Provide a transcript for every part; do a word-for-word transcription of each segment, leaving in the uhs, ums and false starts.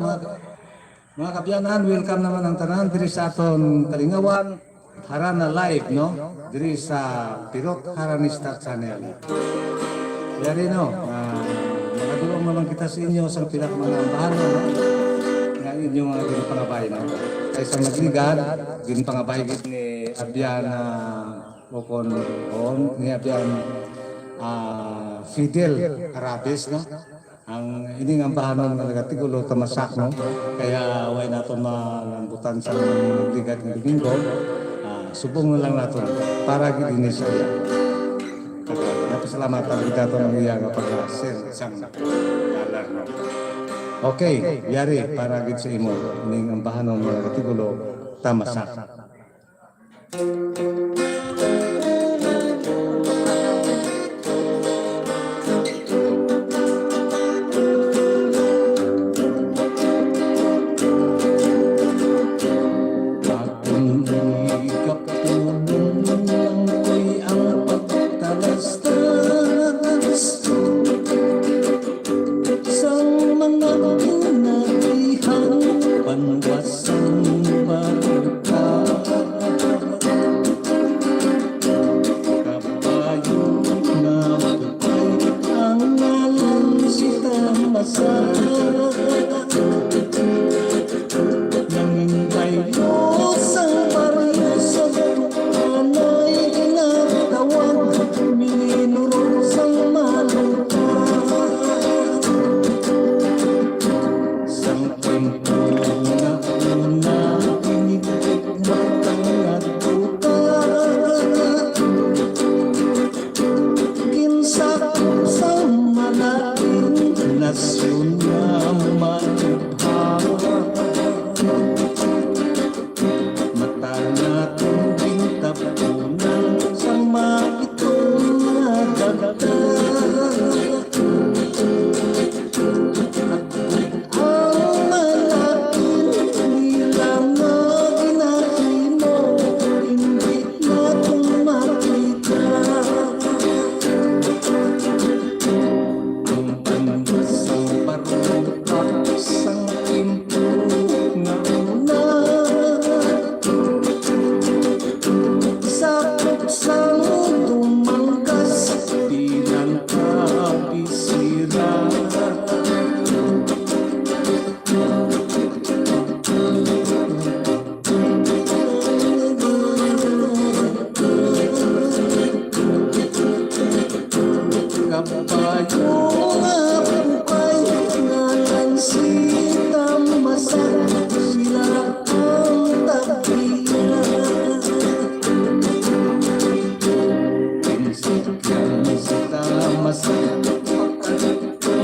Mga, mga kabyanan, welcome naman ang tanan diri sa aton Kalingawan Harana Live, no? Diri sa Pirot Haranista Channel. Yari, no? Ah, makadulong naman kita sa inyo sa pila ka mga ambahan, no? Nga inyo nga ginpangabay, no? Kay sa magligad, ginpangabay gid ni Abyan, ah, o kon, o ni Abyan, ah, Fidel Arabes, no? Ang ining ambahanon nga nagatigulo tamasak, no? Kaya way naton malambutan sa mga ligad nga Domingo. Ah, subong na lang naton para gid ini sa iya. Kag napasalamatan gid naton ang iya nga pag-send sang dollar, no? Okay, yari para gid sa imo ining ambahanon nga nagatigulo tamasak. Akon ikapunon lang ko'y ang pagtalastas sang mga kinatihang panwas sang balita. Kabayo nga bukay ang ngalan si Tamasa. Nangintay ko sang baryo sa anay ginatawag minuro sang malupa. Sang tempo nga una, pinigmatan nga duta. Ginsakop sang malaking nasyon nga maibha. Mata naton gintapunan sang maitom nga dagta. Ang malaking nila nga ginahimo, hindi naton makita. Ang tanda sang barong sang timpo nga una. Sakop sang dumangkas bilang kabisira. Kabayo nga bukay, ngalan si Tamasa, sila ang tagiya. Kinsikyan si Tamasa,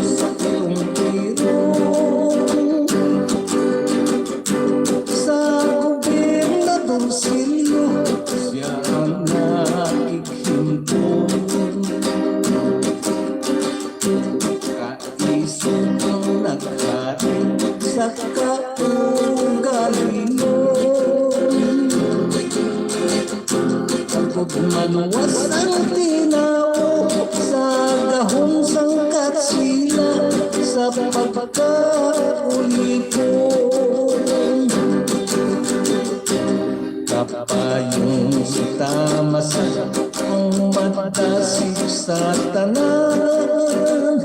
sa tirong-tirong. Sa Gobernador Silio, siya ang nakighimpon. Kaisog ang naghari sa kaugalingon. Agod maluwas ang tinawo sa gahom sang Katsila sa pagkaulipon. Kabayong si Tamasa ang madasig sa tanan.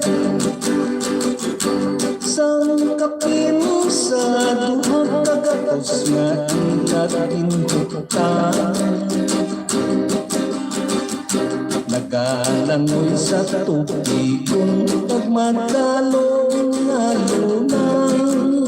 Sang kapin sa duha ka gatos nga ila ginhuptan. Nagalangoy sa tubigon kag madalom nga lunang.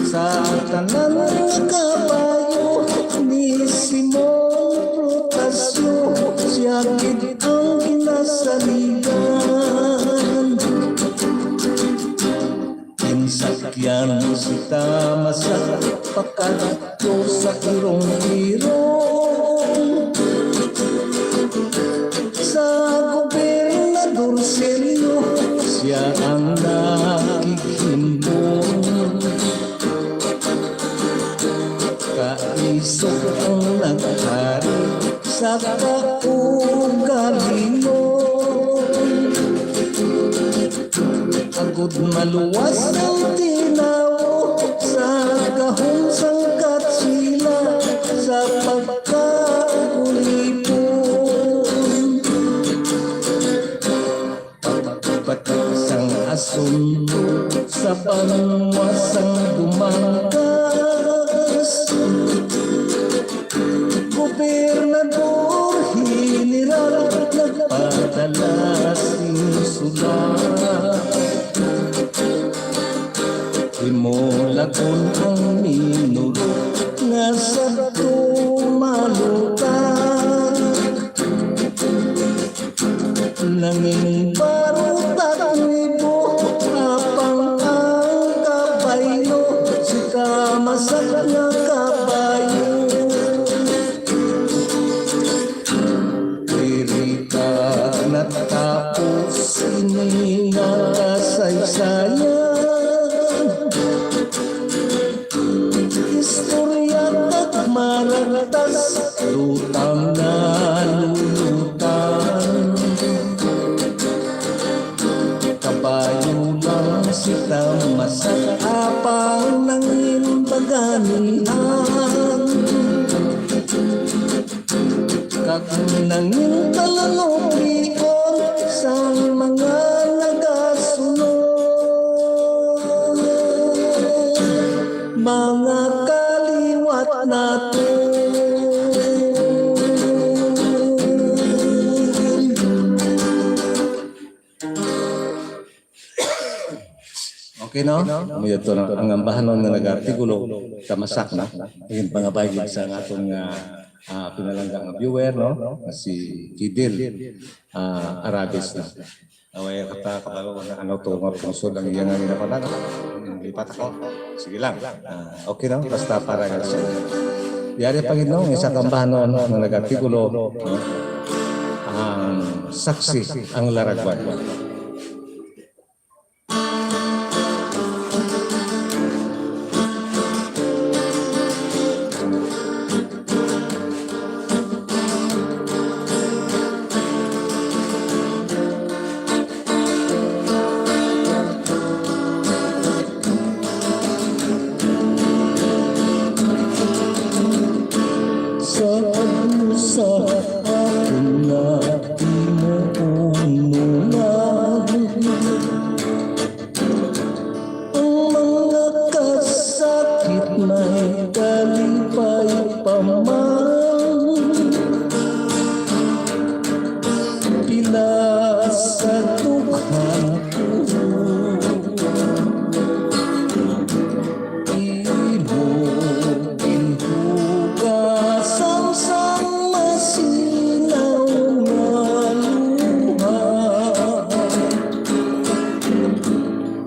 Sa tanan nga kabayo ni Simon Protasio, siya gid ang ginasaligan. Ginsakyan si Tamasa pakadto sa irong-irong. Sa Gobernador Silio, siya ang nakighimpon. Kaisog ang naghari sa kaugalingon. Ang Maluwas ang tinawo sa gahom sang katsila sa pagkaulipon. Pagbatik sang asunto sa banwa sang dumangkas. Gobernador General nagpadala sing sulat. Himulagon ang minuro nga sadto malutan. Nangin barutag nibo apang ang kabayo, si kamasak nga kabayo. Diri ka natapos ini nga kasaysayan. Istorya kag maragtas, lutang nalulutan. Kabayo lang si Tamasak apang nangin baganihan. Kag nangin kalangopion sang mga nagasunod, mga kaliwat naton. Okay, no? Amo yadto na ang ambahanon nga nag-artikulo, Tamasak, no? Ang pangabay gid sa aton nga, ah, pinalangga nga viewer, no? Nga si Fidel, ah, Arabes, no? Away ka pa, kabalo na ano to, nga pungsod ang iya nga ginapanan. Lipat ako. Sige lang. Ah, okay, no? Basta para nga sa yari pa gid, no? Isa ka ambahanon, no? Nga nag-artikulo, no? Ang saksi, ang laragwan. Sa usa akon nga tinuon mo na, ang mga kasakit may kalipay pa man. Pila sa dughan ko imo ginhugasan sang masinaw nga luha.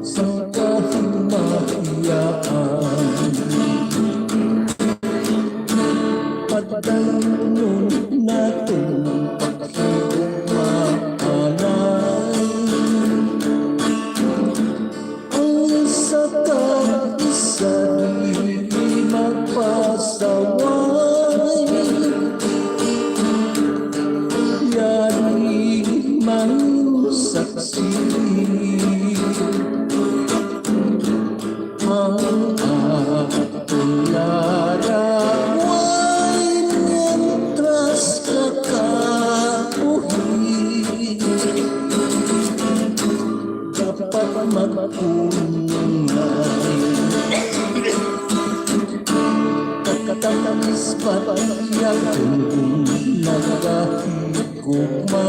Sang kahimahiyaan, padaynon naton paghigugmaanay. Ang isa ka isa dili magpasaway. Yari man saksi. Ang akon laragway mientras ka kabuhi, dapat magpungay. Katakis pa iya kung nagahigugma.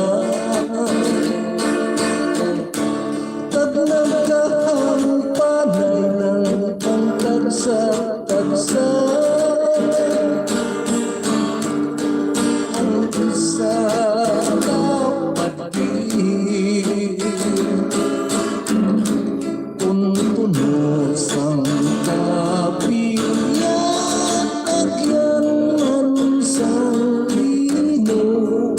Kag nagkahampanay lang ang tagsa-tagsa. Ang isa dapat diin kun puno sang kapiya, agyan man sang linog.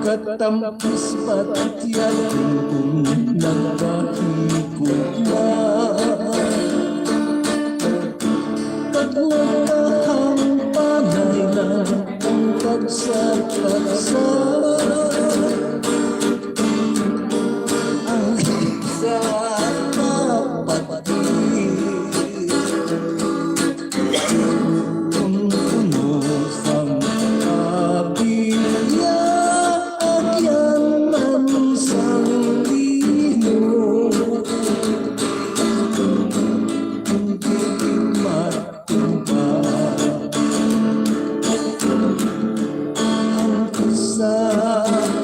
Katampis patityad kung nagkahigugma, kag nagkahampanay na ang tagsa-tagsa. Ang isa kapatid, kung kuno sang kabilya, agyan man sang lino, kung di matumba ang isa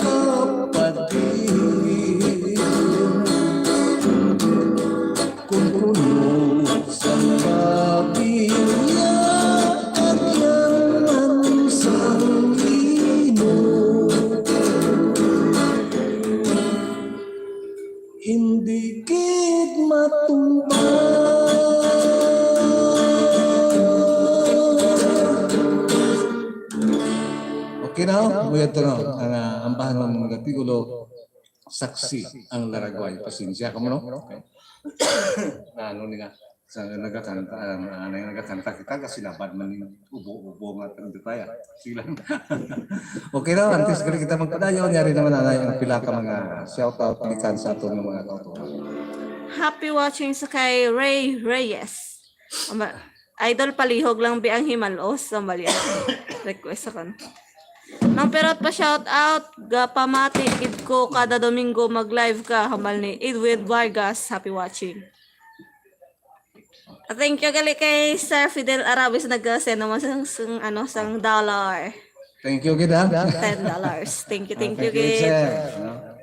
kapatid. Kun kuno sang kabilya, agyan man sang lino, hindi gid matumba. Okay na, oh. Muyad to, no? Ang, ah, ambahan ng mga tigulo, saksi ang laragway. Pasensya ka mo, no? Okay. Na ano ni nga, sa nagakanta, ah, ah, nagakanta kita kasi nabad man yung ubo-ubo nga tang detaya. Sila. Okay na, antes gali kita magpadayon, yari naman na ang pila ka mga shout out gikan sa aton nga mga kautuhan. Happy watching sa kay Ray Reyes. Amba, idol, palihog lang bi ang himalos. Ang bali, request sa kan. Mang Perot, pa shout out, gapamati gid ko kada Domingo mag-live ka, hambal ni Edwin Vargas. Happy watching. Thank you gali kay Sir Fidel Arabis, nag-send naman sang, sang, ano, sang dollar. Thank you gid, ha? Ten dollars. Thank you, Ah, thank you thank you gid, gid. Sir. No?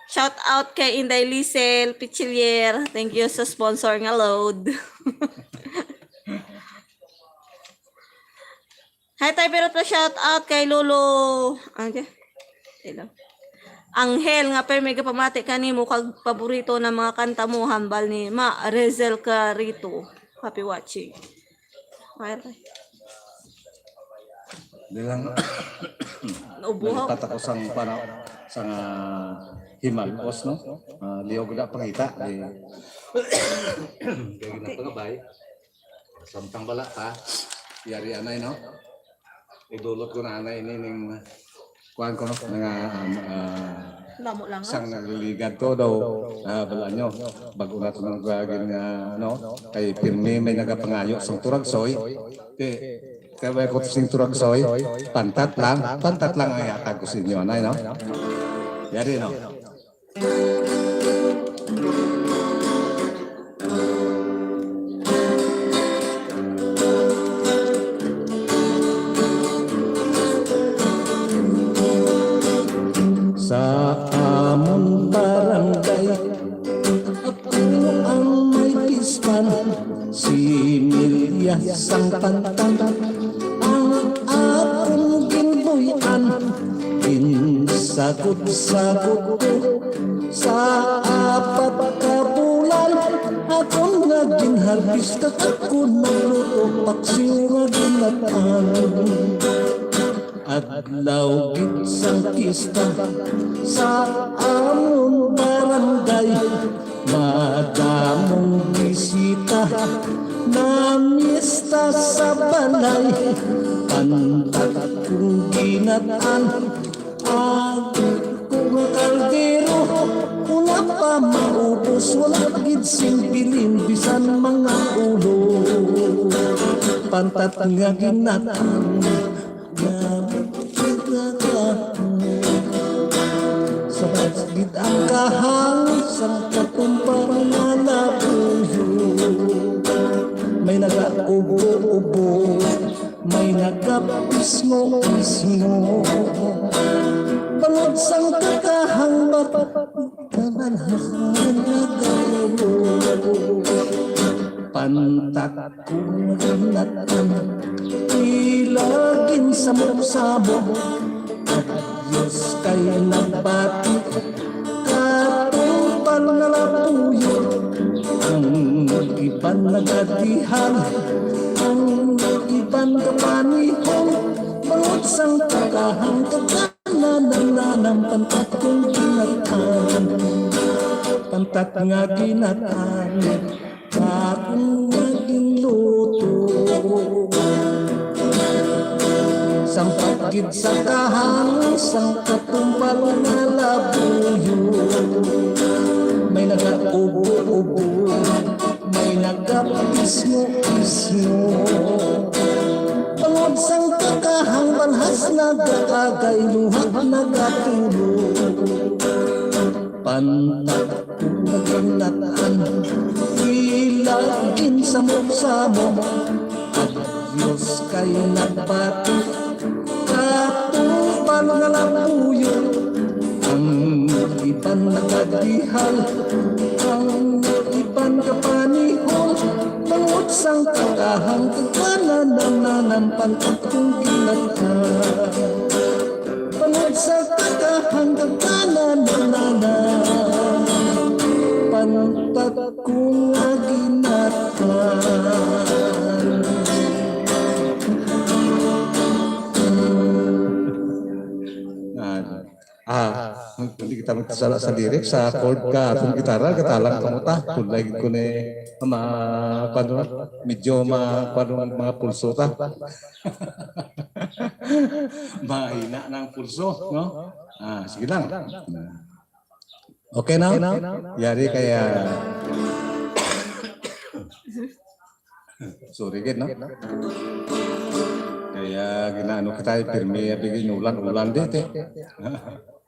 Shout out kay Inday Lisel Pichilier. Thank you sa sponsor nga load. Hi, Tay Perot, pa shout out kay Lolo. Ano ka? Hello. Angel, nga permi gapamati kanimo kag paborito na mga kanta mo, hambal ni Ma Rezel Carito. Happy watching. Okay, Tay. Di lang Naubuhaw. Nalipat ako sang pana-, sang, ah, himalos, no? Ah, liog na pangita, eh. Kaya ginapangabay. Samtang bala pa, yari anay, no? Idulot ko na anay ini ning kuan ko, no? Nga, um, ah, Lamo lang, sang ah. Nagliligad to daw, ah, bala nyo, bago na to nang gagawin nga, ano, kay pirmi may nagapangayo sang turagsoy. Ti, kaya ko sing turagsoy, pantat lang, pantat lang ang ihatag ko sa inyo, anay, no? Yari, no? Sa amon barangay, ako ang may pispan, similya sang pantan. Ang akon ginbuy-an, ginsagod-sagod ko. Sa apat ka bulan, akon nga ginharvest, kag ako nagluto, paksiw nga ginat-an. Adlaw gid sang pista sa amon barangay, madamong bisita, namista sa balay. Pantat kong ginat-an, ang ko nga kaldero, wala pa maubos, wala gid sing bilin, bisan mga ulo. Pantat nga ginat-an, sa gid ang kahang sang katumpar nga napuyo. May nagaubo-ubo, may nagapisngo-pisngo. Balod sang kakahang bat-, kabalhahan nagaubo. Pantat kong ginat-an, tila ginsamok-samok. Adios kay nagbati, katumpar nga lapuyo. Ang iban nagadihan, ang iban gapanihon, bangod sang kakahang kag Nananam pantat kong ginatan, pantat nga ginatan, akon nga ginluto. Sampat gid sa kahang, sang katumbal nga labuyo, may nagaubo-ubo, may nagapag-ismo-ismo. Tungod sang kakahang, balhas nagaagay, luhak nagatulo. Pantat ko naginatan, ila ginsamok-samok. Adios kay nagbati, katumbal nga labuyo. Ang iban nakadihal, ang iban kapanihon, tungod sang kakahang, kagananan ang pantat kong ginatan. Tungod sa kakahang, kagananan ang pantat ko nga ginatan. Ah, ah, hindi kita magsala sa lyrics, sa chord ka, atong gitara, gatalang kamo ta. Tulay gid ko ni, ma, kuwan, medyo ma, kuwan, mga pulso ta. Mahina ng pulso, no? Ah, sige lang. Okay na? Yari kaya. Sorry gid, no? Kaya ginaano kita, eh, pirmi, abi, gin-ulan-ulan dito.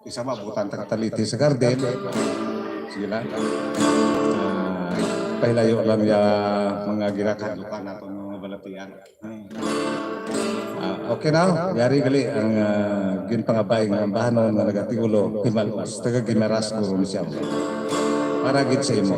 Isa ba, butang tagtaliti sa garden. Sige lang. Ah, pahilayo lang ya mga ginakadukan naton mga balatian. Ah, okay na, yari gali ang, ah, ginpangabay nga ambahanon nga nagatigulo, Himalos, taga Guimaras, Gurunsyaw. Para gid sa imo.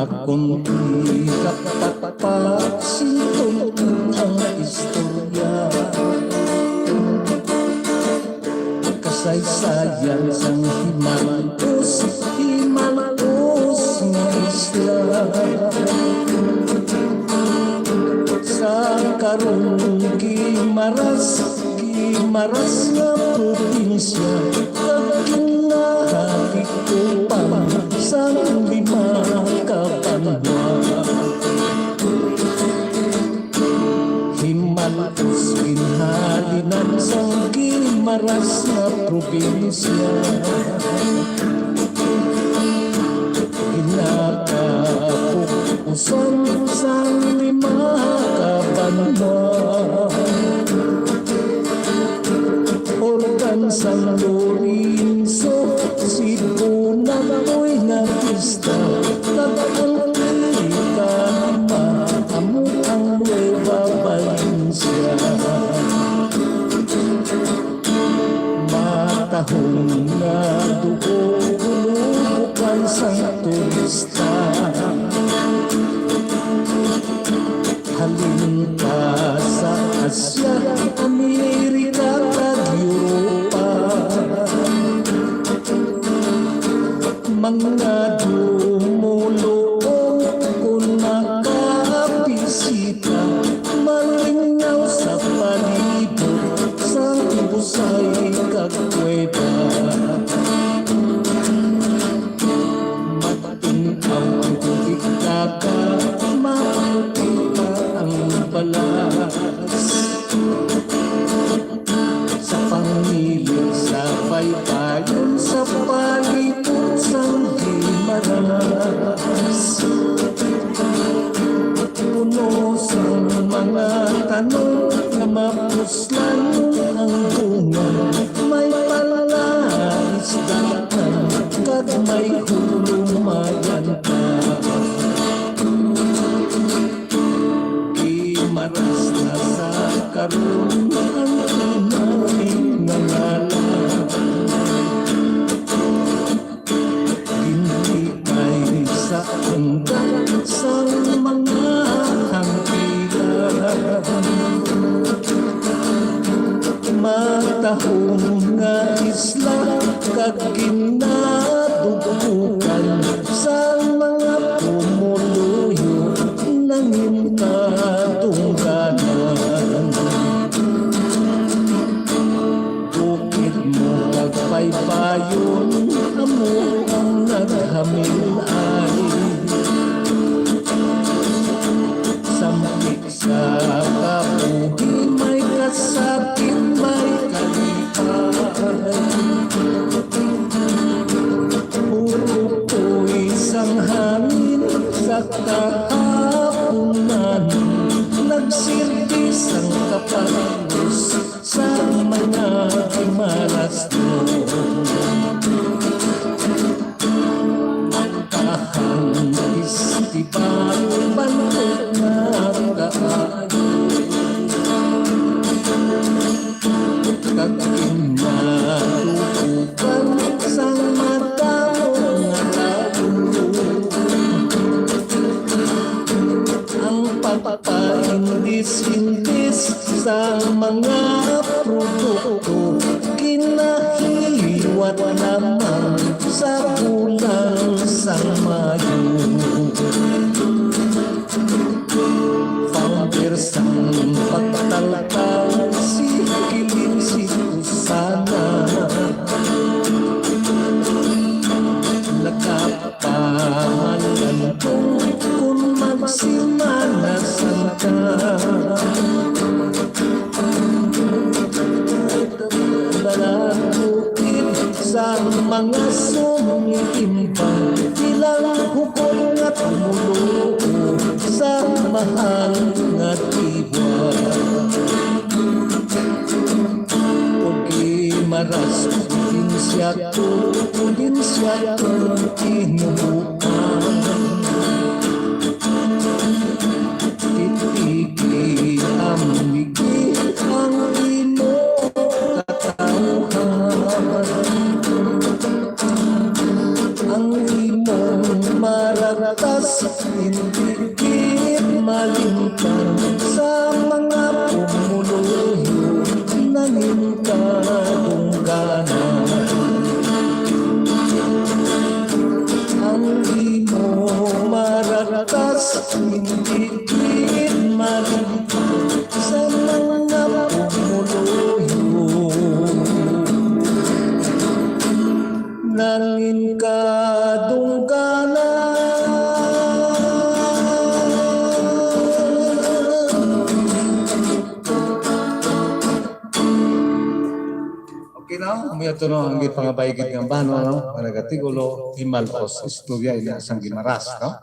Akon ikapatpat, sinton ang istorya. Kasaysayan sang Himalos, Himalos nga isla. Sa karon, Guimaras, Guimaras nga probinsya, kag ginahalik ko pa sang lima ka banwa. Himalos ginhalinan sang Guimaras nga probinsya. Ginakapukusan sang lima ka banwa. Organ San Lorenzo, Cebu, Nagboy nga pista, kag ang ikalima amo ang Nueva Valencia. Matahom nga dugo, bukal sang turista. Halin pa sa Asya, Amerika, kag Europa. Mga dumuluong kon makabisita, malingaw sa palibot sang Busay kag Cueva. Matin-aw ang tubig dagat, maputi pa ang balas. Sa pangilid sa baybayon, sa palibot sang Guimaras, puno sang mga tanom nga mapuslan ang bunga. May palaisdaan kag may hulumayan pa. Guimaras na sa karon ang tunay nga ngalan. Ginhikay sa andam sang mga hangpilan. Matahom nga isla kag ginadug Milay. Sampik sa kabuhi, may kasakit, may kalipay. Hukoy sang hangin sa kahapunan, nagsirbi sang kapalos sa mga gimaras. Ang kahang festival, bantog nga kaayo. Kag kinatukugan sang madamo nga tawo. Ang pagpaindis-indis sa mga produkto, ginahiwat lamang sa bulan sang Mayo. Founder sang pagtaltal, si Kiling, si Susana. Nagapamalandong kun magsimana sangka. Balaan bukid sa mga sumiimbang, ilang hukom nga tumuluo sa mahal nga diwa. Ug gimaras, probinsya ko, probinsya ko, tinubuan. Titigi ang ligi ang imo katawhan. Ang imong maratas, hindi gid malimtan sa mga pumuluyo nangin kadungganan. Ang imo maratas, hindi gid malimtan sa mga pumuluyo nangin kadungganan. Okay, no? Amo to, no, ang gipangabay gid nga bano, no? Ang nagatigulo, Himal-os, istorya ina sang gimaras, no?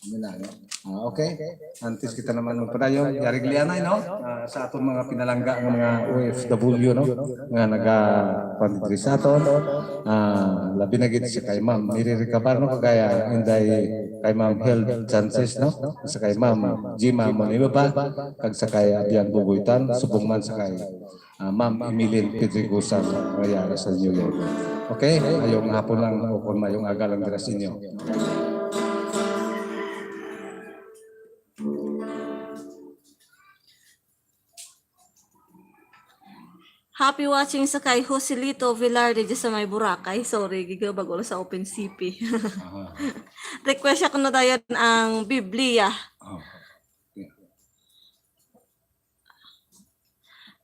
Amo na, no? Ah, okay. Antes kita naman magpadayon, yari gali anay, no? Ah, sa aton mga pinalangga nga mga O F W, no? Nga naga-, kuwan diri sa aton. Ah, labi na gid sa kay Ma'am Mary Recabar, no? Kagaya, inday kay Ma'am Health Chances, no? Sa kay Ma'am Jima Moniloba, kag sa kay Abian Bugoytan, subong man sa kay ah, Ma'am Emeline Pedregosa nga yara sa New York. Okay? Mayong hapon lang o kung mayong aga lang dira sa inyo. Happy watching sa kay Joselito Velarde dyan sa may Boracay. Sorry, gigabag ulo sa Open C P. Aha. Request siya kung nadayan ang Biblia. Oh.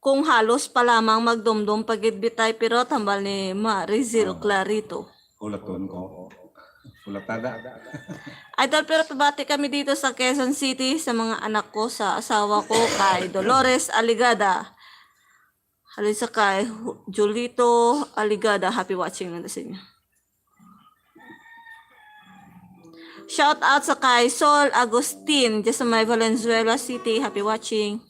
Kung halos pa lamang, magdumdom pa gid bitay, pero tambal ni Marizil Oo. Clarito. Ulaton ko. Ulatada. Idol, pero pabati kami dito sa Quezon City, sa mga anak ko, sa asawa ko, kay Dolores Aligada. Halin sa kay Hu-, Julito Aligada, happy watching na sa inyo. Shout out sa kay Sol Agustin, dyan sa may Valenzuela City. Happy watching.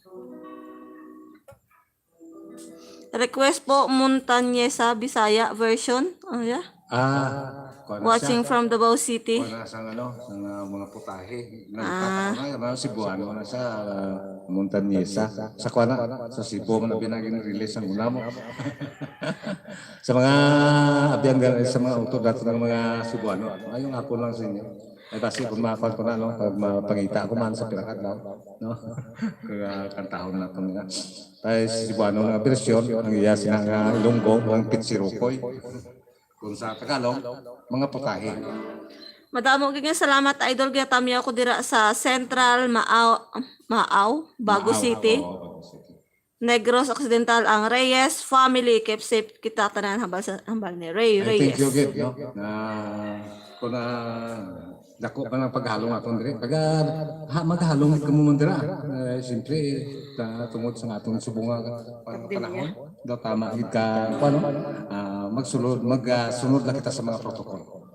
Request po, Montañesa, Bisaya version. Ano ya? Ah, kuwan na Watching siya. From Davao City. Kuwan na sa, ano, sa, ah, mga putahe. Ah. Nagtataka na, ano, Cebuano na siya, ah, Montañesa. Sa kuwan na, sa Cebu, man na pinagin-release ang una mo. Sa mga abyan, sa mga utod nato nga mga Cebuano, mayong hapon lang sa inyo. Ay, basi kung makakuan ko na, no? Pag mapangita ako man sa pira ka adlaw, no? Kaya kantahon na ito nila. Tayo sa Cebuano nga bersyon, ang iya sina nga Ilonggo, ang pitsirukoy. Kung sa Tagalog, mga putahe. Madamo gid nga salamat, Idol. Ginatamyaw ko dira sa Central Maaw, Maaw, Bago Maaw, City. Oo, Bago City. Negros Occidental, ang Reyes family. Keep safe kita tanan, hambal sa, hambal ni Ray Ay, thank Reyes. You, gid, no? Na Kung na dako pa ng paghalong aton diri. Taga, ha, maghalong gid kamo man dira. Eh, siyempre, ta-, tungod sa aton subong nga pan-, panahon, daw tama gid ka, ano, ah, magsulod, mag, ah, sunod lang kita sa mga protocol.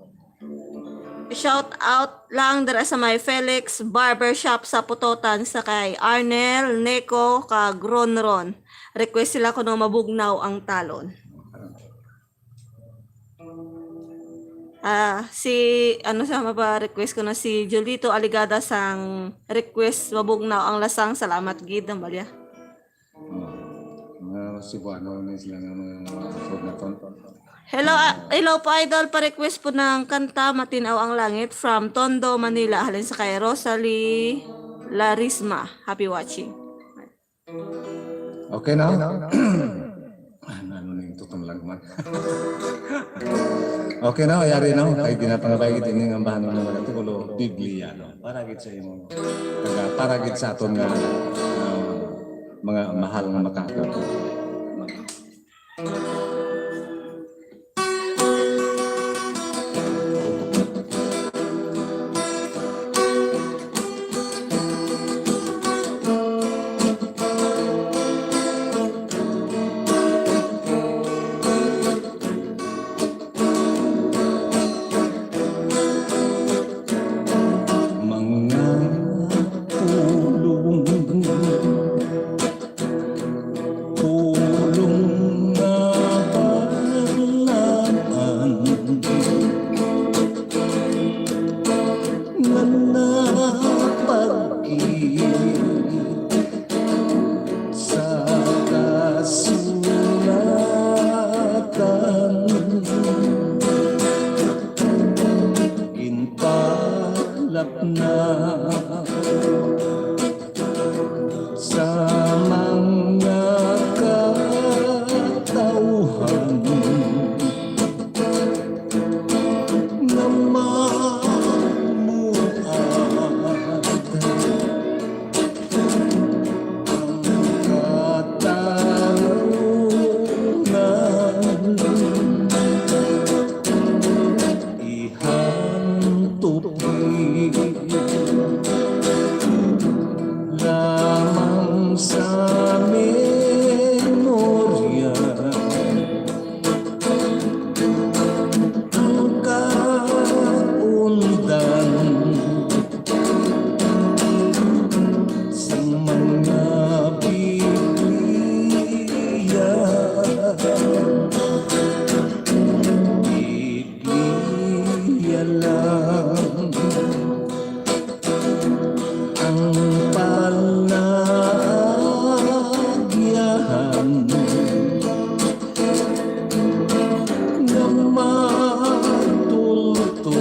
Shout out lang dira sa may Felix Barbershop sa Putotan sa kay Arnel, Neko, kag Ronron. Request sila kuno mabugnaw ang talon. Ah, si, ano sa mapa-request ko na si Julito Aligada sang request mabugnaw ang lasang. Salamat gid, ang balya. Hmm. Mga Cebuano ni sila nga mga, mga food na ton. Hello, ah, hello po, idol. Pa-request po ng kanta Matinaw ang Langit from Tondo, Manila. Halin sa kay Rosalie Larisma. Happy watching. Okay na? Ano, ano na yung tutong lang man? Okay na, yari na. Kay ginapangabay gid ini nga ambahan ng mga tikulo, Biblia, no? Para gid sa imo. Taga, para gid sa aton nga, ah, mga mahal nga makakita. Mga pulong, pulong nga balaan nga napagkit sa kasulatan. Ginpalap na sa mga katawhan nga mamuhat ang katarungan. Ihantop lamang sa memorya ang kaundan sang mga Biblia. Iya lang ang palaagyahan nga matultol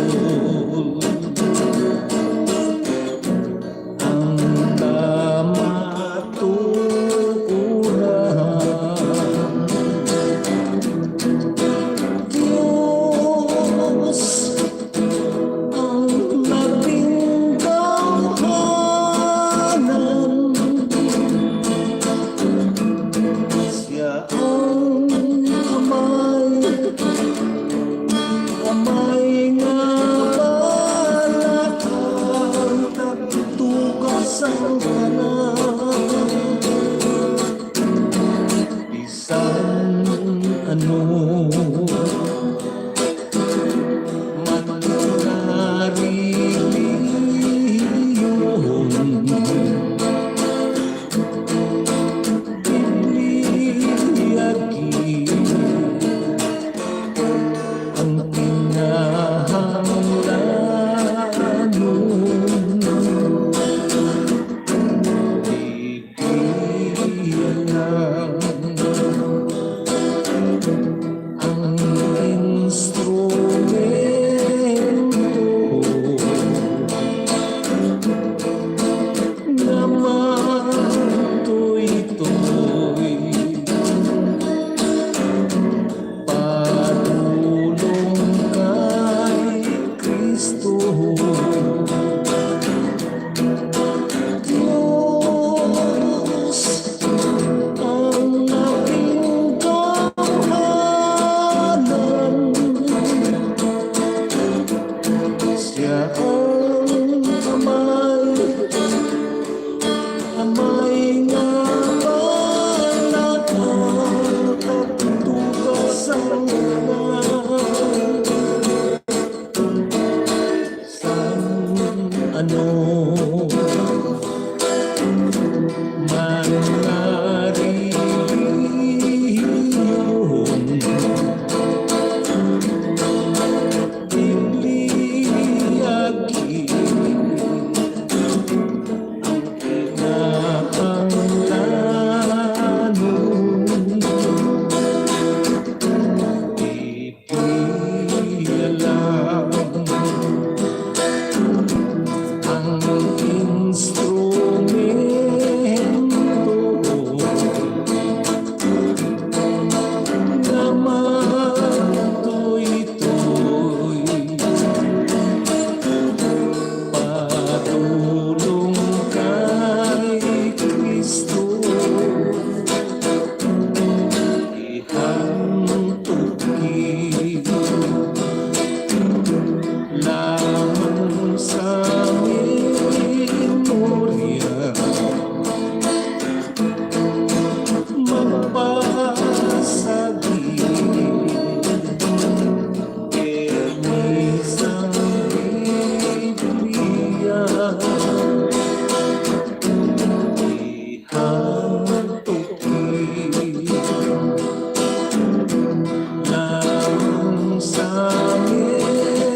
ang kamatuoran. Dios, ang labing gawhanan, siya ang Amay, Amay nga balaan, nagtugas ang tanan. Bisan ano man nga relihiyon, Biblia gid ang kinahanglanon. Biblia lang. Ang amay, amay nga panakot at tugas ang mga sang ano man nga relihiyon. Biblia gid ang kinahanglanon. Biblia lang ang instrumento nga matuytoy padulong kay Cristo. Ihang tuki lamang sa memorya. Magpasagid kini sang Biblia. Ihang tuki lamang sa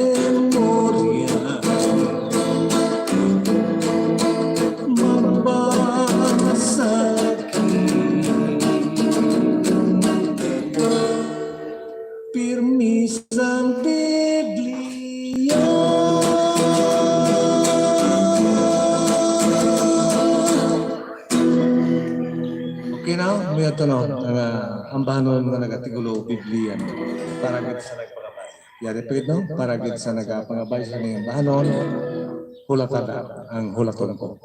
memorya. Magbasa gid pirmi sang Biblia. Okay na? May ato na ang, ah, ambahanon nga nagatigulo Biblia para gid sa nagpangabay. Yari pa gid, no? Para gid sa nagapangabay sa ning ambahanon, hulatada ang hulaton ko.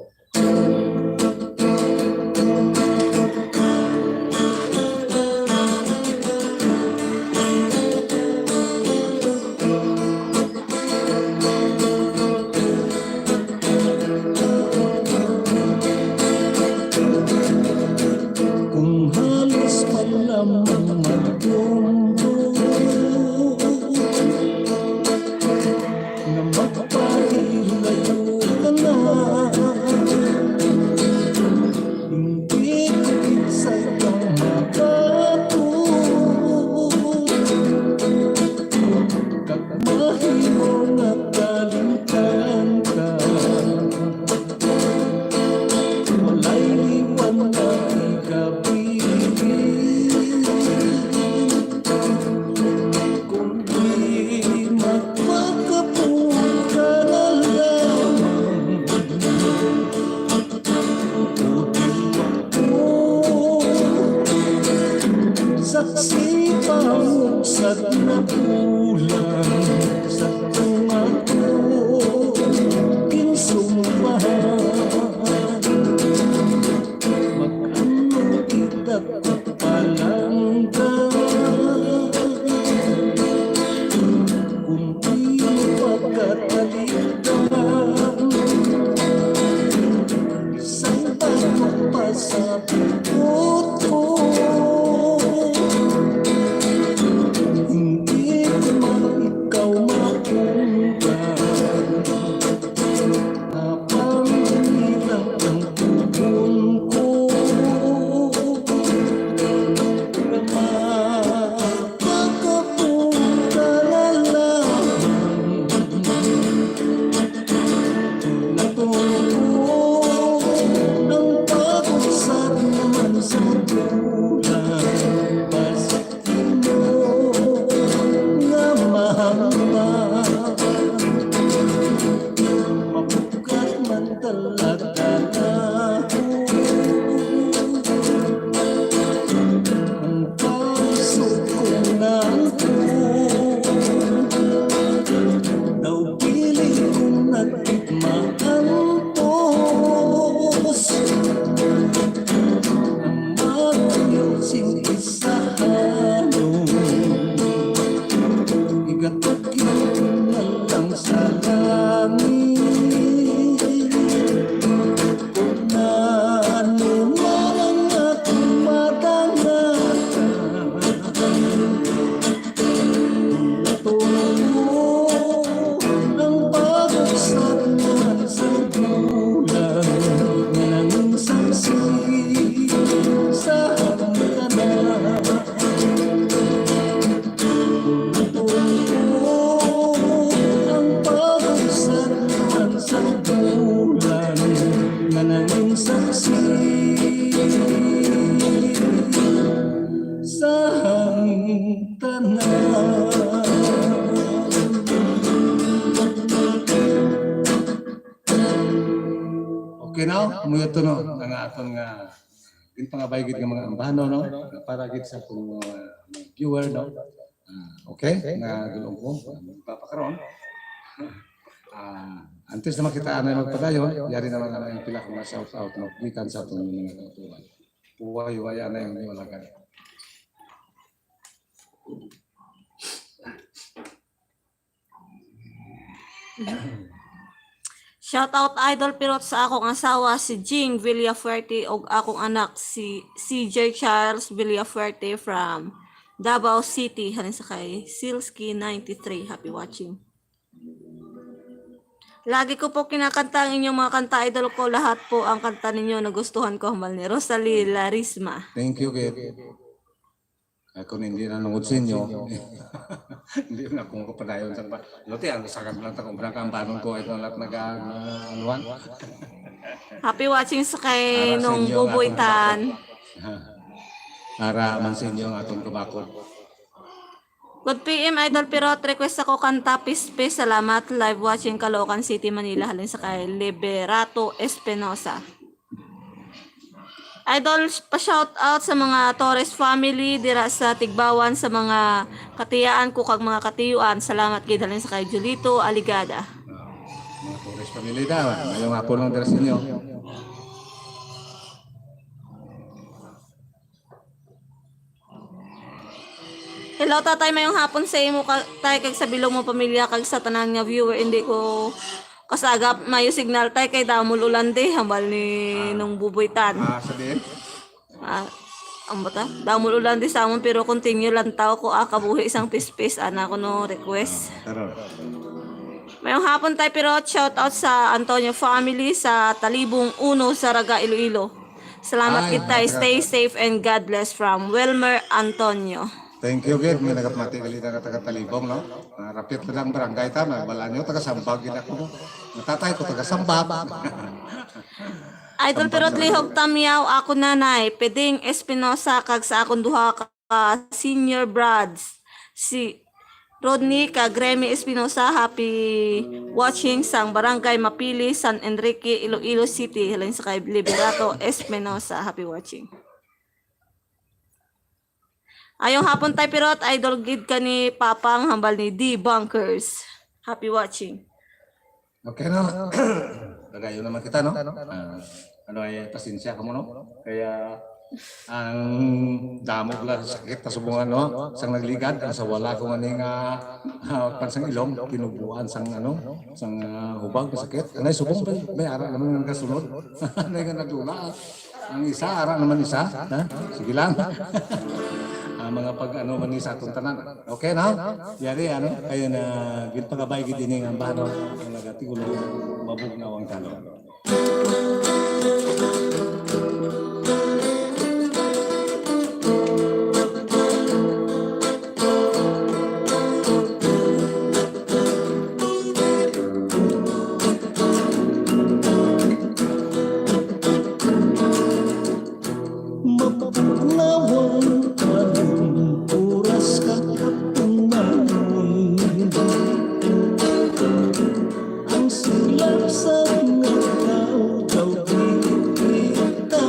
Kung halos pa lamang magdumdum nga magpahilayo ka na, hindi ko gid sayang makatuo. Kag mahimo nga kalimtan ka, walay liwan nga ikabili. Kundi magpakapon ka na lamang. Saksi pa mo sa nakulang sa tunga. Okay, no? Muyo to, no? Ang aton nga, ginpangabay gid nga mga ambano, no? Para gid sa aton mga viewer, no? Ah, okay, nga gulong ko, magpapakaron. Ah, antes naman kita anay magpadayon, yari naman ang pila kong shout out, no? Gikan sa aton mga kautuan. Huway-huway anay ang inyong alagad. Shout out, Idol Pirot, sa akong asawa si Jing Villafuerte ug akong anak si C J Charles Villafuerte from Davao City, halin sa kay Silski ninety-three. Happy watching. Lagi ko po kinakanta ang inyong mga kanta, idol ko. Lahat po ang kanta ninyo nagustuhan ko, hambal ni Rosalie Larisma. Thank you, Kit. Ako hindi na nungod sa inyo. Hindi na akong kapadayon sa ba. Lote, ang sagad lang takong brang kambanon ko, ito lang nag-anuhan. Happy watching sa kay Nung Buboy Tan. Para man sa inyo ang atong kumakot. Good P M, Idol Pirot. Request ako kanta, Pispis. Salamat. Live watching, Caloocan City, Manila. Halin sa kay Liberato Espinosa. Idol, pa-shout out sa mga Torres family dira sa Tigbawan, sa mga katiyaan ko kag mga katiyuan. Salamat gid, halin sa kay Julito Aligada. Mga Torres family daw. Ngayong hapon lang dira sa inyo. Hello, Tatay. Mayong hapon sa imo, ka, tay, kag sa bilog mo pamilya, kag sa tanan nga viewer. Hindi ko kasagap mayo signal, tay, kay damol ulan di, hambal ni Nung Buboy Tan. Ah, sabihin? Ah, ang bata? Damol ulan di sa amon, pero continue lang tao ko, ah, kabuhi sang pispis, ana ko no request. Pero, Mayong hapon, tay, pero shout out sa Antonio family sa Talibong Uno, Saraga, Iloilo. Salamat, Ay, gid, tay. Stay safe and God bless from Wilmer Antonio. Thank you, Gid. May nagapamati gali na taga Talibong, no? Ah, rapit na lang barangay ta, may wala nyo, taga Sambag gid ako, no? Ang tatay ko, taga Sambag. Idol Pirot, lihog tamyaw, ako nanay, Peding Espinosa, kag sa akong duha ka senior brads, si Rodney kag Remy Espinosa. Happy watching sang Barangay Mapili, San Enrique, Iloilo City. Halin sa kay Liberato Espinosa. Happy watching. Ayong hapon, tay, Pirot, idol gid ka ni Papang, hambal ni D Bunkers. Happy watching. Okay, no? Nagayo naman kita, no? Ah, ano ay pasensya ka mo, no? Kaya ang damo la sakit ta subungan, no? Sang nagligad, ang sa wala ko nga ning, ah, ah, pansang ilong, tinubuan sang, ano, sang, ah, hubag na sakit. Anay subong may, may ara naman nga nagasunod. Anay nga nadula. Ang isa, ara naman isa, ha? Sige lang. Ang mga pag-ano man ni sa atong tanan. Okay, no? Yari, ano? Kayo na ginpagabay gid ini nga ambano ang nagatigulo, mabugnaw ang talon. Mapugnawan anong oras kag hapunan. Ang silang sa mga tao daw dili kita.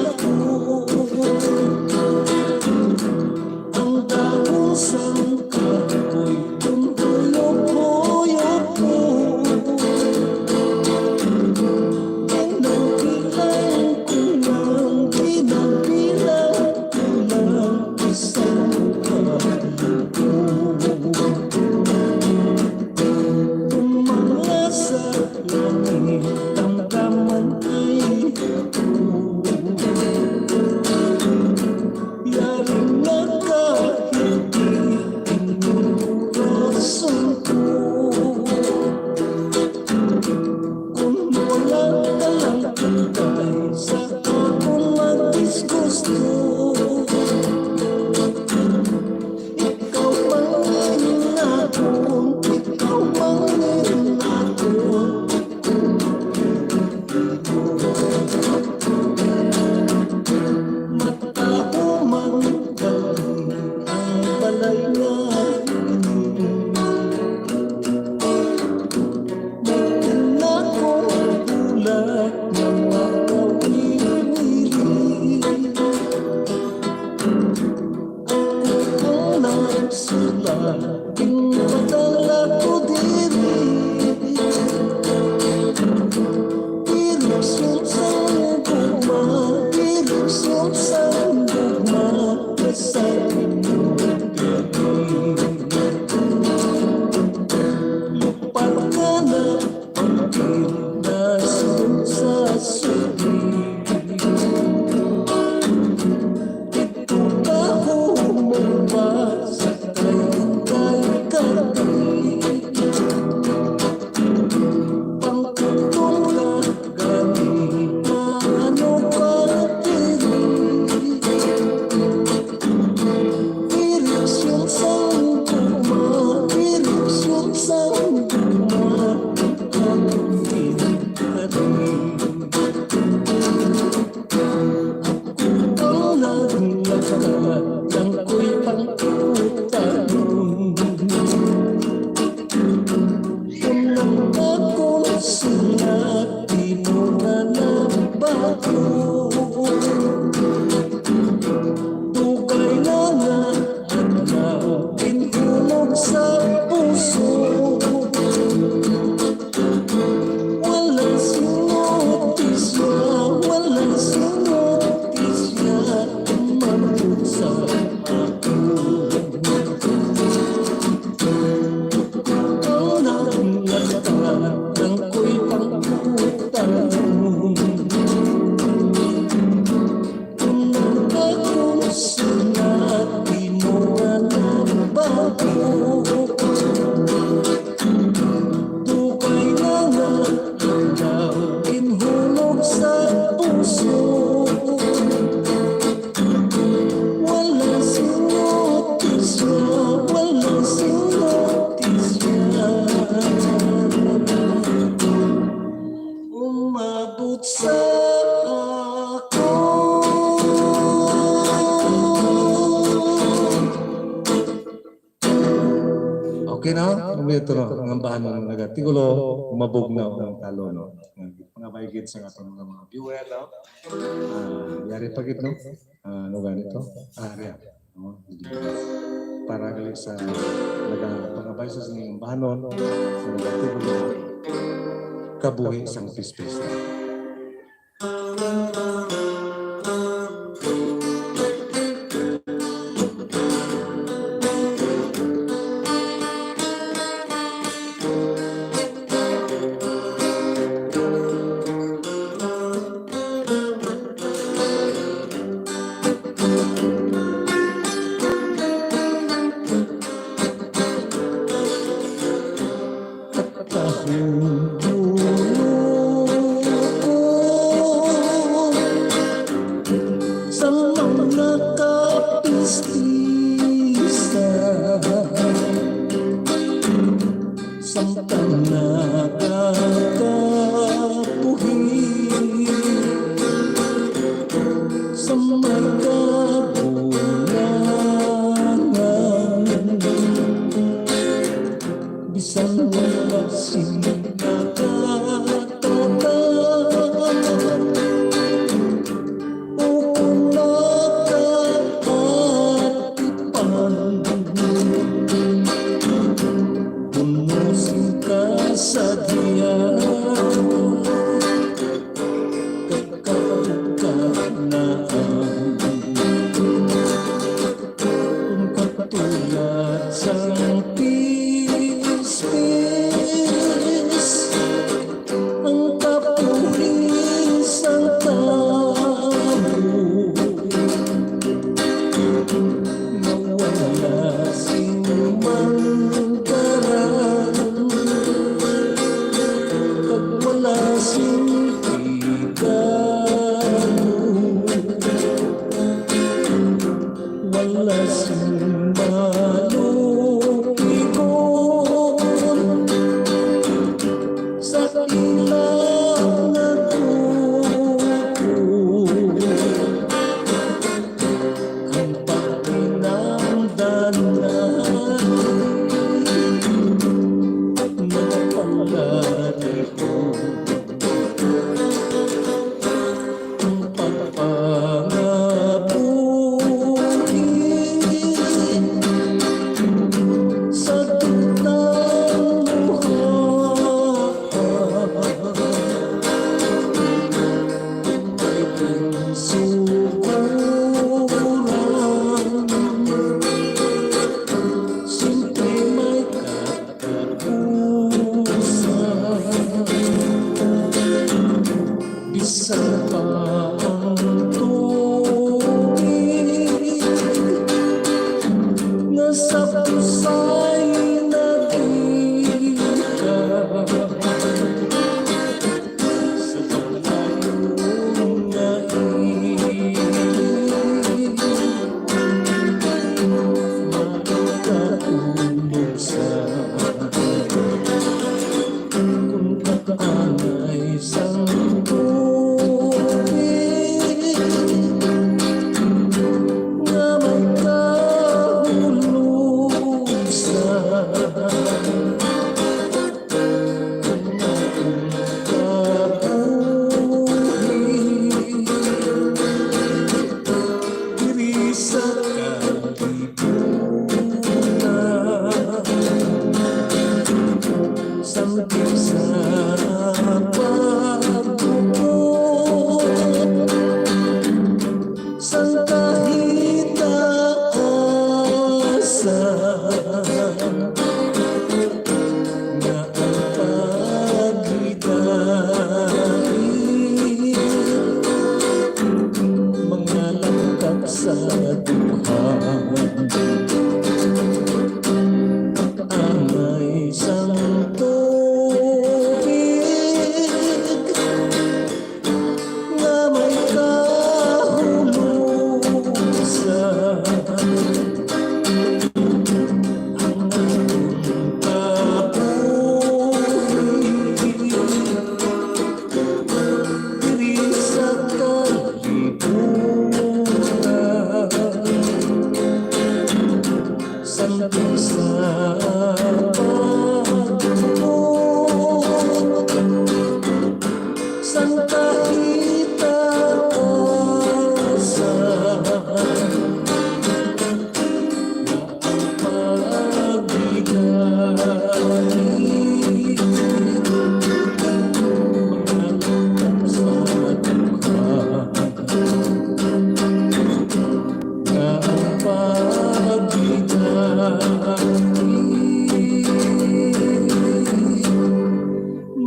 Ang ko'y pangkutan. Unang akong sulat, di mo nga nabahok. Dugay na nga adlaw, ginhulog sa puso. Wala sing notisya, wala sing notisya. Umabot sa ako. Okay na? Kompleto na. Ang ambahan mo nagatigulo, umabog na ang talo, no? Mga baygit sa aton nga mga viewer, no? Ah, yari pa gid, no? Ah, ano gani to? Ah, riyan. No? Para gali sa nagapangabay sa sining ambahanon, sa nagatubo, kabuhi sang pispista. Sa mga kapistisan, samtang nagakabuhi, sa mga bulangan, bisan wala sing nakatata, o kung nakaatipan, puno sing kasadya. Kakabuka na ang katulad sang pispis, ang kapuhi sang tawo. Nawala sing manggaran, kag wala sing pigano, wala sing malupigon. Sa ila nga kuko ang paghinamdanan, nagpalari ko ang pagpangabuhi sa duta. Bisan pa ang tubig nga sa pusay nagika, sa paglayo nga init, makakaulog sa Kung kaanay sang tubig nga may kahulog sa kabuhi diri sa kalibutan. Samtang sa pagbuko sang kahitaasan, nga ang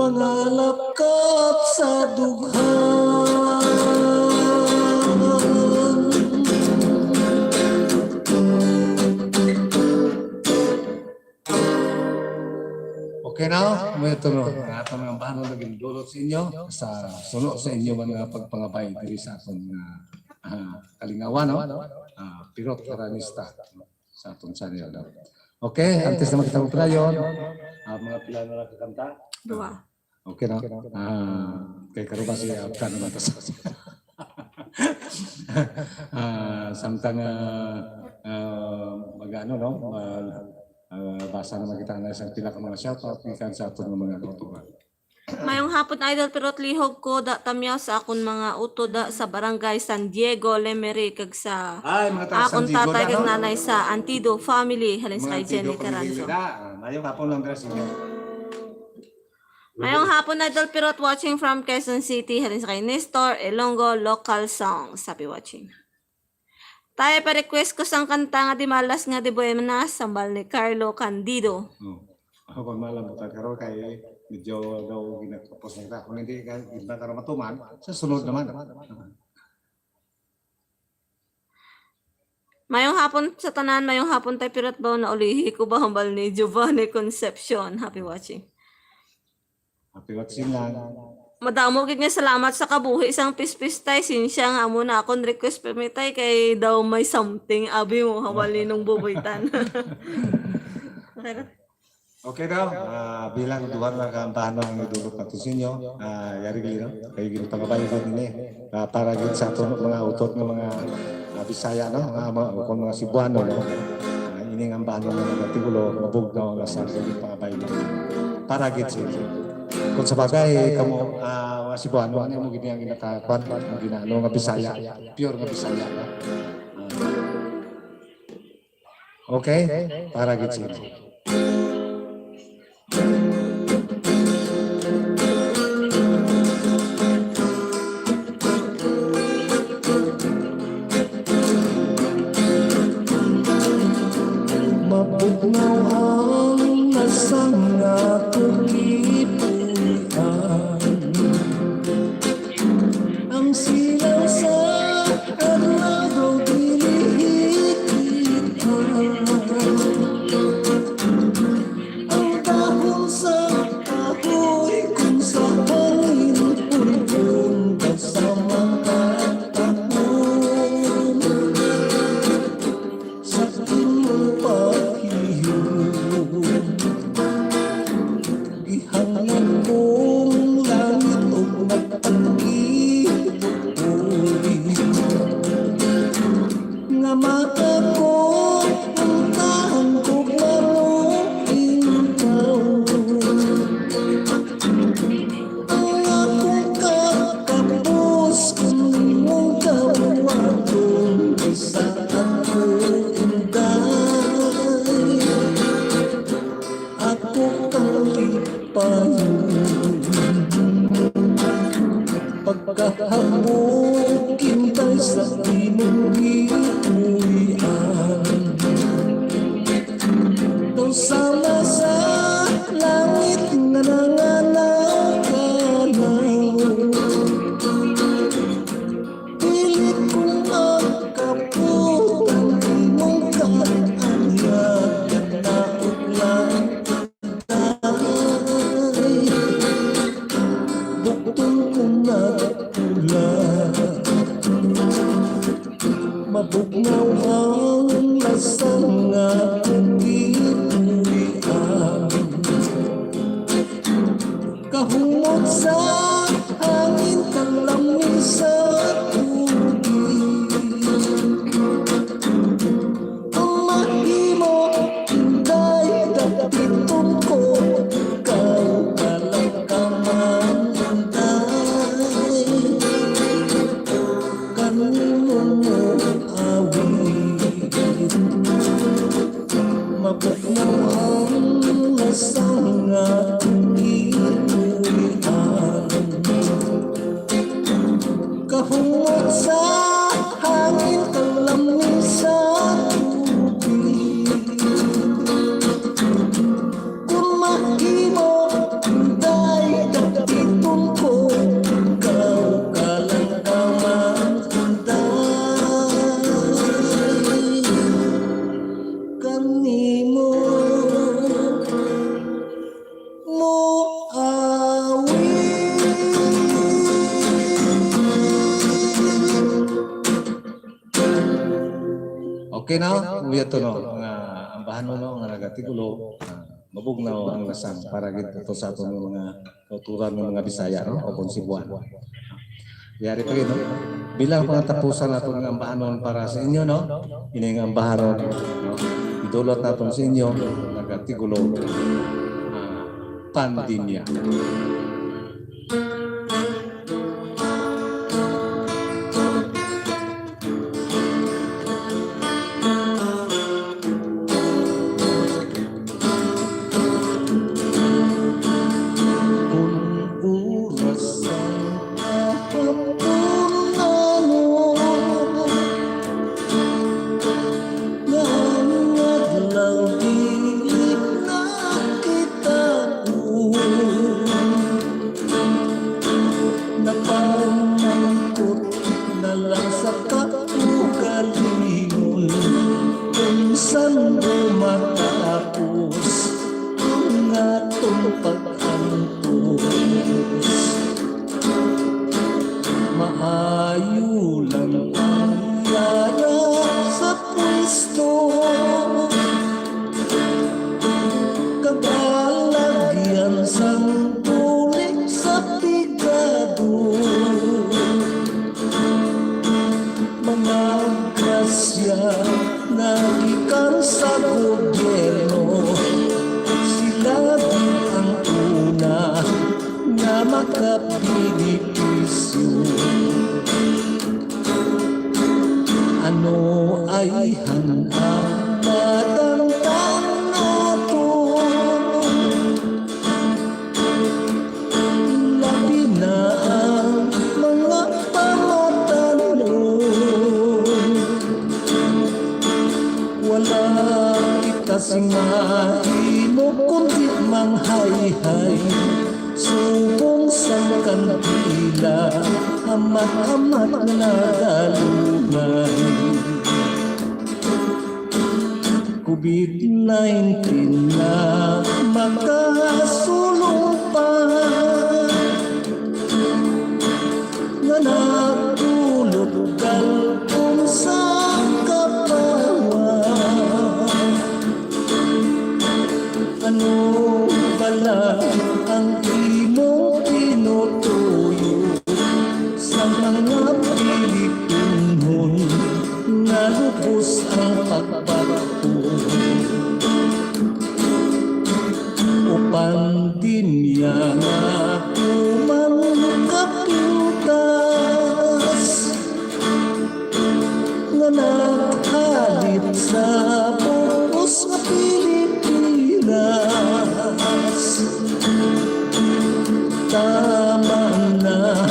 Pangalapkap sa dughan. Okay na, may ito no. Ang aton nga ambahanon nga gindulot sa inyo, sa suno sa inyo mga pagpangabay diri sa aton nga, ah, kalingawan, no? Ah, Pirot Aranista sa aton channel, no? Okay, antes na magkita mo pila yon, ah, mga pila na lang kakanta? Dua. Okay, no? Ah, kay karon ba si Abtan naman to sa ah, samtang, ah, ah, mag-ano, no? Mag, ah, basa naman kita na isang pila ka mga shoutout gikan sa aton nga mga kauturan. Mayong hapon, Idol Pirot, lihog ko da tamyaw sa akon mga utod da sa Barangay San Diego, Lemery, kag sa Ay, mga taga San akon Diego tatay na, kag no? Nanay sa Antido family, halin sa Mga kay Jenny Antido family Caranzo. Na. Ah, mayong hapon lang, Dres. Mayong hapon, Idol Pirot, watching from Quezon City, halin sa kay Nestor Elongo, local songs. Happy watching. Tay, pa-request ko sang kanta nga di malas nga di buenas, sambal ni Carlo Candido. Oh. Ako pa malam ta karon kay medyo daw ginatapos na kita. Kung hindi ka, hindi ka matuman, sa sunod naman. Mayong hapon sa tanan, mayong hapon, Tay Pirot, baw na ulihi ko ba hambal ni Giovanni Concepcion. Happy watching. Happy watching lang. Madamo gid nga salamat sa kabuhi sang pispis, Tay. Sinsya nga amo na akon request permi, Tay, kay daw may something abi mo hambal ni Nong Buboy Tan. Okay ra. Okay daw, ah, bilang duha nga kaambahanon ang idulot nato sa inyo, ah, yari gid, no? Kayo gid pangabay gid nini. Ah, para gid sa aton mga utod nga mga, ah, Bisaya, no? Mga, mga, kung mga Cebuano, no? Ah, ining ambahanon nga mga tigulo, mabugnaw nga sa gid pangabay gid. Para gid sa inyo. Kung sa bagay, kamo, ah, mga Cebuano, ano mo gid ang ginatakuan, ang ginaano nga Bisaya, pure nga Bisaya, no? Ah. Okay? Para gid sa inyo. Mabugnaw ang lasa nga kugipuy-an. Ang silaw sa adlaw dili kita. Ang dahon sa kahoy kung sa hangin, ulbon ka sa mga tanom. Sa imong paghiyom, gihanglan kong langit ug nagpanggibuoy. Nga maako ang tahan kog manuintaw. Ang akong kakapos kung imong kabuhaton, isa ako unday. Ako kalipayon. Pagkahapon, kintay sa imong gipuy-an. Daw sama sa langit nga nanganaw-kanaw. Dili ko makapot ang imong kaanyag, kanaog lang. Bukton ko na pula. Mabugnaw ang lasa nga kugipuy-an. Kahumot sa hangin, kalami sa tubig. Ang mahimo, Inday, dapiton ko, ikaw kalamkaman, Inday. Kanimo mo awit. Mabugnaw ang lasa nga kugipuy-an. Ka Okay na, kuya to, no, mga ambahanon, no, nga nagatigulo, ah, mabugnaw ang lasang para gid to sa aton nga mga kauturan nga mga Bisaya, no, o kung Cebuano. Yari pa gid, no? Bilang pangatapusan naton nga ambahanon para sa inyo, no? Ining ambahanon, no? Idulot naton sa inyo, nagatigulo, ah, pandemya. Kun oras ang kahapon, ano, nga ang adlaw dili na kita napamangkot na lang sa kaugalingon, kung san mo matapos ang atong pag-antos. Maayo lang ang yara sa pwesto, kag alagyan sang bulig sa pigado. Mga grasya na gikan sa gobyerno, sila gid ang una nga makabenepisyo. Ano ay ang madangtan naton? Labi na ang mga pamatanon. Wala kita sing mahimo kundi manghayhay. Subong sang kandila, amat-amat nga nagalugay. COVID nineteen na makasulong pa, nga nagdulot galpon sa kapawa. Ano bala ang imong tinutuyo sa mga Pilipinhon nga lubos ang pagbago? O pandemya nga tuman kapintas, nga naghalit sa bug-os nga Pilipinas. Tama na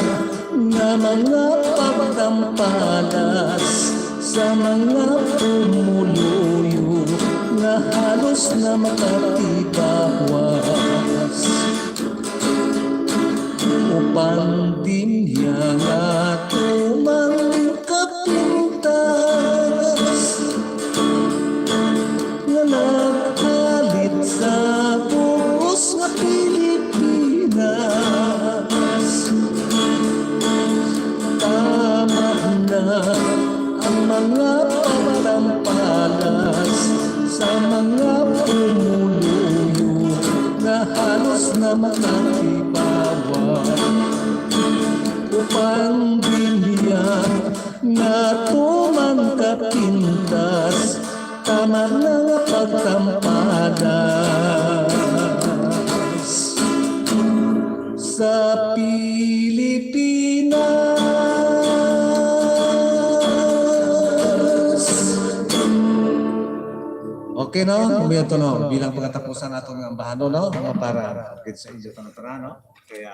nga mga pagtampalas sa mga pumuluyo nga halos na makatibawas. O pandemya nga tuman kapintas, nga naghalit sa bug-os nga Pilipinas. Tama na ang mga pagtampalas sa mga pumuluyo nga halos na makatibawas. O pandemya nga tuman kapintas, tama na nga pagtampalas sa Pilipinas. Okay, no? Kumiya to, no? Bilang pagkatapusan nato nga ambahanon, no? Mga para gid sa inyo tanan-tanan, no? Kaya,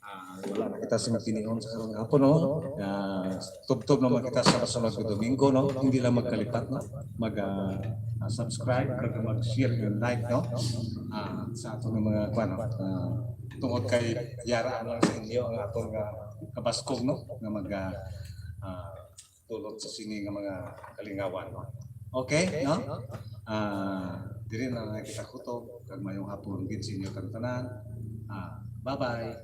ah, wala na kita sing tinion sa karong hapon, no? Ah, tubtob naman kita sa kasunod nga Domingo, no? Hindi lang magkalipat, no? Mag, ah, ah, subscribe, kag mag-share, yung like, no? Ah, sa aton nga mga, kuwan, no? Ah, tungod kay yara lang sa inyo ang aton nga kabaskog, no? Nga mag, ah, ah, dulot sa sini nga mga kalingawan, no? Okay, no? Ah, diri na lang kita kutob, kag mayong hapon gid sa inyo tanan-tanan. Ah, bye-bye.